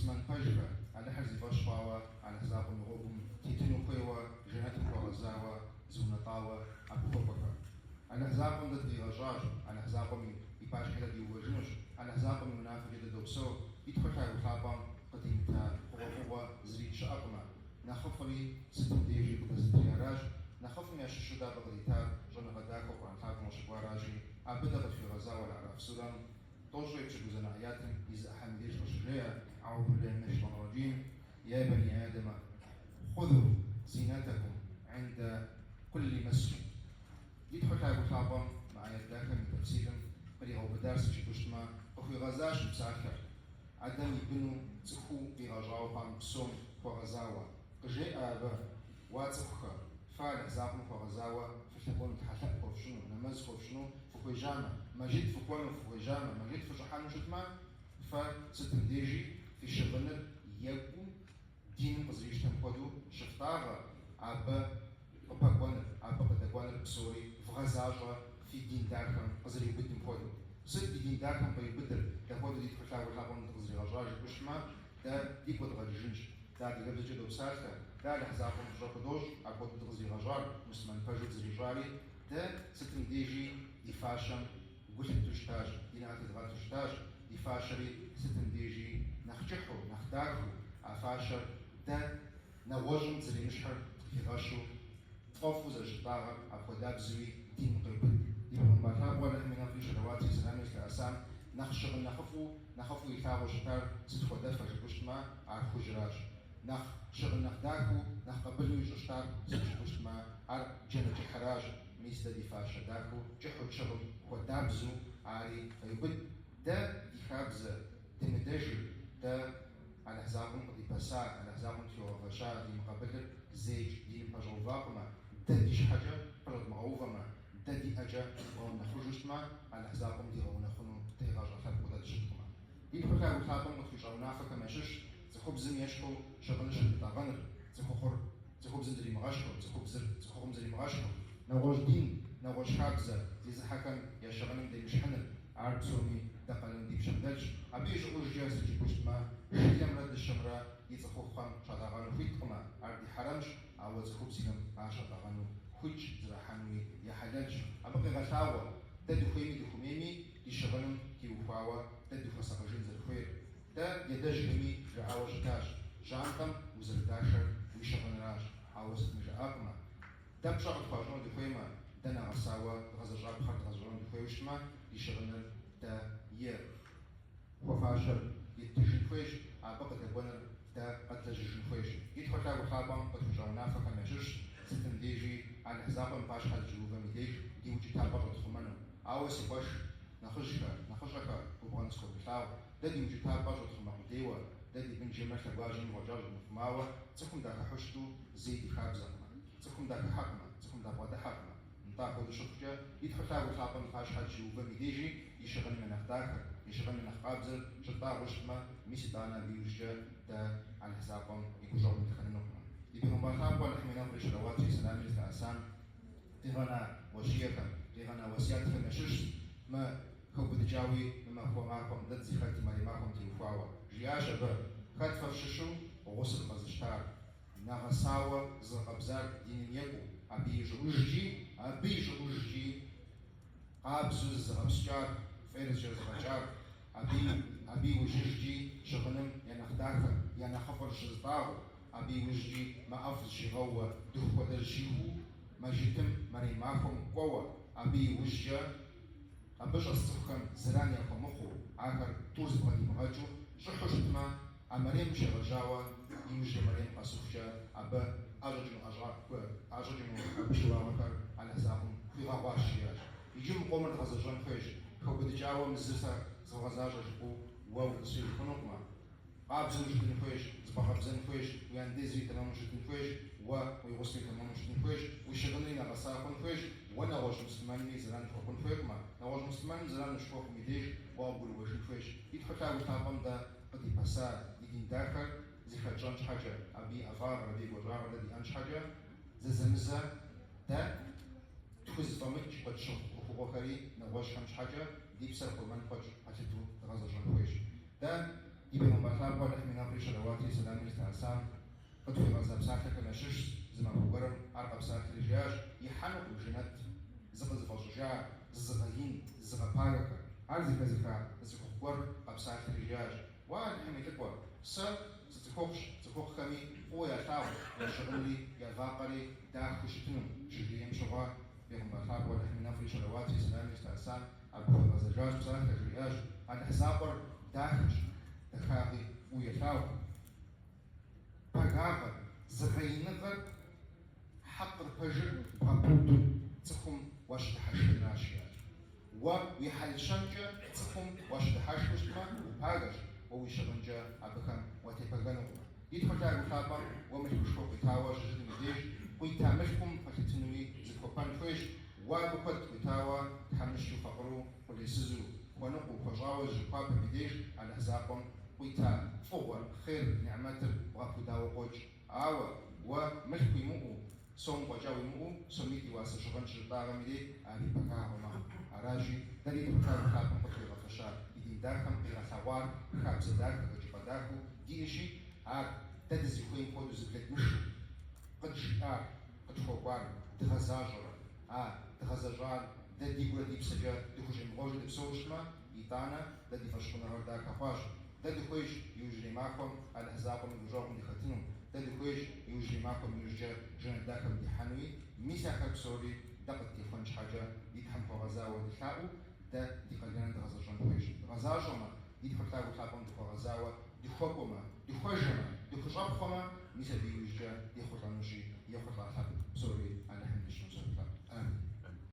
Муслъымэн пэжхэ, Алыхьыр зи фӏэщ хъуауэ, Алыхь закъуэм и гъуэгум тетыну хуейуэ, жэнэтым хуэгъэзауэ, зыунэтӏауэ абы хуэкӏуэхэ. Алыхь закъуэм дэ дыкъигъэщӏащ, Алыхь закъуэм и пащхьэ дэ диувэжынущ, Алыхь закъуэм и унафэкӏэ дэ допсэу, ди Тхьэу Лъагэу Лъапӏэм къыдимыта хъугъуэфӏыгъуэ зыри щыӏэкъымэ. Нэхъыфӏри сытым дежи къыдэзытри аращ, нэхъыфӏым ящыщу дэ абы къыдитар щӏэныгъэ дахэу Къурӏэн лъапӏэм къыщыкӏуаращи, абы дэ къытхуигъэзауэ Аль-Араф сурэм тӏощӏрэ епщыкӏузанэ ӏэятым и зы ӏыхьэм и деж къыщыжеӏэ, Аӏузу биллахи минэ шейтӏани раджим, Я бани Адама, хъузу зинэтэкум ӏиндэ кулли мэсджид. Ди Тхьэу Лъагэу Лъапӏэм мы аят дахэм и тэфсирым къригъэубыдар сыт жыпӏэу щытмэ, къыхуигъэзащ мы псалъэр. Адэм и быну цӏыхуу къигъэщӏауэ хъуам псом хуэгъэзауэ. Къыжеӏэ абы, Уа цӏыхухэ, фэ Алыхь закъуэм хуэгъэзауэ фылъэӏуэну, тхьэлъэӏу хуэфщӏыну, нэмэз хуэфщӏыну фыхуежьамэ, мэжыт фыкӏуэну фыхуежьамэ, мэжыт фыщӏыхьэну щытмэ, фэ сытым дежи фи щыгъыныр екӏуу диным къызэрищтэм хуэдэу щыфтӏагъэ, абы къыпэкӏуэныр, абы къыдэкӏуэныр псори вгъэзащӏэ фи дин дахэм къызэриубыдым хуэдэу. Сыт ди дин дахэм къриубыдыр, дапхуэдэу ди Тхьэу Лъагэу Лъапӏэм дыкъызэригъэщӏар жыпӏэу щытмэ, дэ дигу къэдгъэкӏыжынщ. Дэ адыгэбзэкӏэ допсалъэ, дэ Алыхь закъуэм фӏыщӏэ худощӏ, апхуэдэу дыкъызэригъэщӏар, муслъымэн пэжу дызэрищӏари, дэ сытым дежи ди фащэм гу лъыттэу щытащ, ди нэӏэ тедгъэту щытащ, ди фащэри сытым дежи нэхъ кӏыхьу, нэхъ дахэу, а фащэр дэ нэгъуэщӏым дызэремыщхьыр къыхигъэщу, тфӏэфӏу зэрыщыттӏагъэр апхуэдабзэуи диным къеубыд. Ди бегъымбар лъапӏэу Алыхьым и нэфӏри щэлэуатри сэламри зылъэӏэсам нэхъ щыгъын нэхъыфӏу, нэхъыфӏу илъагъуу щытар сыт хуэдэфэ жыпӏэу щытмэ, ар хужьращ. Нэхъ щыгъын нэхъ дахэу, нэхъ къабылу ищӏу щытар сыт жыпӏэу щытмэ, ар джанэ кӏыхьращ. Мис дэ ди фащэ дахэу кӏыхьу тщыгъым хуэдабзэу ари къеубыд. Дэ ди хабзэ дымыдэжыр, дэ Алыхь закъуэм къыдипэса, Алыхь закъуэм тхуигъэфэща ди мыкъабылыр зэикӏ диным пэщӏэувакъымэ, дэ ди щхьэкӏэ пэщӏэдмыгъэувэмэ, дэ ди ӏэкӏэ дгъэунэхъужу щытмэ, Алыхь закъуэм дигъэунэхъуну дыкъигъэщӏа лъэпкъыу дэ дыщыткъымэ. Ди Тхьэу Лъагэу Лъапӏэм къытхуищӏа унафэхэм ящыщщ цӏыхубзым ещхьу щыгъыныр щымытӏэгъэныр, цӏыхухъур цӏыхубзым зримыгъэщхьу, цӏыхубзыр цӏыхухъум зримыгъэщхьу, нэгъуэщӏ дин, нэгъуэщӏ хабзэ зезыхьэхэм я щыгъыным демыщхьыныр, ар псоми дэ къалэн ди пщэм дэлъщ. Абы и щӏыӏужкӏэ сыт жыпӏэу щытмэ, жылэмрэ дыщэмрэ ди цӏыхухъухэм щатӏэгъэну хуиткъымэ, ар ди хьэрэмщ, ауэ цӏыхубзхэм ар щатӏэгъэну хуитщ, зэрахьэнуи я хьэлэлщ. Абы къегъэлъагъуэ, дэ дыхуейми дыхумейми, ди щыгъыным теухуауэ дэ дыхуэсакъыжын зэрыхуейр. Дэ ди адэжьхэми жаӏауэ щытащ, Жьантӏэм узэрыдашэр уи щыгъынращ, ауэ сытми жаӏакъымэ. Дэ пщӏэ къытхуащӏыну дыхуеймэ, дэ нэгъэсауэ дгъэзэщӏапхъэр дгъэзэщӏэну дыхуейуэ щытмэ, ди щыгъыныр дэ и хуэфащэр еттыжын хуейщ, абы къыдэкӏуэныр дэ къэдлэжьыжын хуейщ. Ди Тхьэу Лъагэу Лъапӏэм къытхуищӏа унафэхэм ящыщщ сытым дежи Алыхь закъуэм и пащхьэ дыщиувэм и деж ди укӏытапӏэр щӏэтхъумэну. Ауэ си къуэш нэхъыжьхэ, нэхъыщӏэхэ, губгъэн схуэвмылъагъу, дэ ди укӏытапӏэр щӏэтхъумэ къудейуэ, дэ ди бынжэмрэ лъэгуажьэмрэ фӏэкӏа щӏэдмыхъумауэ, цӏыхум дахыхьэу щыту зэи ди хабзэкъымэ. Цӏыхум дахыхьэкъымэ, цӏыхум дабгъэдыхьэкъымэ. Нтӏэ, апхуэдэу щыхъукӏэ, ди Тхьэу Лъагэу Лъапӏэм и пащхьэ дыщиувэм и дежи ди щыгъыным я нэхъ дахэр, ди щыгъыным я нэхъ къабзэр щыттӏагъэу щытмэ, мис итӏанэ абы иужькӏэ дэ Алыхь закъуэм и гущӏэгъум дыхэнынукъымэ. Ди бегъымбар лъапӏэу Алыхьым и нэфӏри щэлэуатри сэламри зылъэӏэсам къигъэна уэщиехэм, къигъэна уэсятхэм ящыщщ мы хэубыдыкӏауи мы махуэ махуэм дэ дызыхэт мэрем махуэм теухуауэ. Жиӏащ абы, Хэт фэ фщыщу гъусл къэзыщтар? Нэгъэсауэ зызыгъэкъэбзар диным екӏуу, абы и щӏыӏужкӏи, абы и щӏыӏужкӏи къабзэу зызыгъэпскӏар, фӏейр зыкӏэрызыгъэкӏар, абы, абы иужьыжкӏи щыгъыным я нэхъ дахэр, я нэхъыфӏыр щызытӏагъэу, абы иужькӏи мэ ӏэфӏ зыщигъэууэ дыху хуэдэ зыщихуу, мэжджытым мэрем махуэм кӏуэуэ, абы иужькӏэ абы щӏэс цӏыхухэм зэран яхуэмыхъуу, ахэр тӏур зыбгъэдимыгъэкӏыу щӏыхьу щытмэ, А мэремым щегъэжьауэ иужьрей мэрем къэсыхукӏэ абы ӏэщӏэкӏыну ӏэщӏэкӏыну абы щыуагъэхэр Алыхь закъуэм хуигъэгъуащ, жиӏащ. Иджы мы къомыр дгъэзэщӏэн хуейщ, хэубыдыкӏауэ мы зыр сэ згъэзащӏэ жыпӏэу уэ утӏысыж хъунукъымэ. Къабзэу ущытын хуейщ, зыбгъэкъэбзэн хуейщ, уи андезри тэмэму щытын хуейщ, уэ уи гъуслри тэмэму щытын хуейщ, уи щыгъынри нэгъэса хъун хуейщ, уэ нэгъуэщӏ муслъымэнми зэран хуэхъун хуейкъымэ. Нэгъуэщӏ муслъымэным зэран ущыхуэхъум и деж уэ къыбгурыӏуэжын хуейщ. Ди Тхьэу Лъагэу Лъапӏэм дэ къыдипэса ди дин дахэр зыхэтщӏэн щхьэкӏэ, абы и ӏэфӏагъыр, абы и гуащӏагъыр дэ диӏэн щхьэкӏэ, зэзэмызэ дэ тхузэфӏэмыкӏ къытщыхъу ӏуэхугъуэхэри нэгъуэщӏхэм щхьэкӏэ ди псэр къурмэн хуэтщӏ пэлъытэу дгъэзэщӏэн хуейщ. Дэ. Ди бегъымбар лъапӏэу Алыхьым и нэфӏри щэлэуатри сэламри зылъэӏэсам къытхуигъэза псалъэхэм ящыщщ, зы махуэ гуэрым ар къэпсалъэри жиӏащ, Ихьэнукъым жэнэт, зыкъызыфӏэщӏыжа, зызыгъэин, зызыгъэпагэхэр. Ар зэхэзыха зы цӏыхухъу гуэр къэпсалъэри жиӏащ, Уа, Алыхьым и лӏыкӏуэ, сэ сыцӏыхухъущ, цӏыхухъухэми фӏыуэ ялъагъу я щыгъынри, я вакъэри дахэу щытыну, щыжриӏэм щыгъуэ, бегъымбар лъапӏэу Алыхьым и нэфӏри щэлэуатри сэламри зылъэӏэсам абы хуигъэзэжащ псалъэ, жриӏащ, Алыхь закъуэр дахэщ, дахагъи фӏыуэ елъагъу. Пагагъэр, зыгъэиныгъэр, хьэкъыр пэжыр бгъэпуду цӏыхум уащыдыхьэшхынращ, жиӏащ. Уэ уи хьэл-щэнкӏэ цӏыхум уащыдыхьэшхыу щытмэ, упагэщ, уэ уи щыгъынкӏэ абыхэм уатепэгэнукъым. Ди Тхьэу Лъагэу Лъапӏэм уэ мылъкушхуэ къуитауэ щыщытым и деж, къуита мылъкум пэлъытынуи зыпхуэпэн хуейщ, уэ абы куэд къуитауэ, тхьэмыщкӏэу факъырэу, къулейсызу, хуэныкъуэу, хуэщӏауэ зыщыпхуапэм и деж Алыхь закъуэм къуита фӏыгъуэр, хъер, нигьмэтыр бгъэпудауэ къокӏ. Ауэ, уэ мылъку уимыӏэу, сом фӏэкӏа уимыӏэу, сомитӏ и уасэ щыгъын щыщыптӏагъэм и дей ари пагагъэ мэхъу. Аращи, дэ ди Тхьэу Лъагэу Лъапӏэм къытхуигъэфэща и дин дахэм къигъэлъэгъуар хабзэ дахэ, хэкӏыпӏэ дахэу диӏэщи, ар дэ дызыхуейм хуэдэу зыблэдмышу, къыджиӏар, къытхуэкӏуар дгъэзащӏэрэ, а дгъэзэщӏар дэ дигурэ ди псэкӏэ дыхущӏемыгъуэжу дыпсэу щытмэ, итӏанэ дэ ди фӏэщхъуныгъэр дахэ хъуащ. Дэ дыхуейщ иужьрей махуэм Алыхь закъуэм и гущӏэгъум дыхэтыну, дэ дыхуейщ иужьрей махуэм иужькӏэ жэнэт дахэм дихьэнуи, мис ахэр псори дэ къыттехуэн щхьэкӏэ ди Тхьэм хуэгъэзауэ дылъаӏуэу дэ ди къалэныр дгъэзэщӏэн хуейщ. Дгъэзащӏэмэ, ди Тхьэу Лъагэу Лъапӏэм дыхуэгъэзауэ дыхуэкӏуэмэ, дыхуэжэмэ, дыхущӏэпхъуэмэ, мис абы иужькӏэ дехъулӏэнущи, ехъулӏа лъэпкъ псори Алыхьым дищӏыну.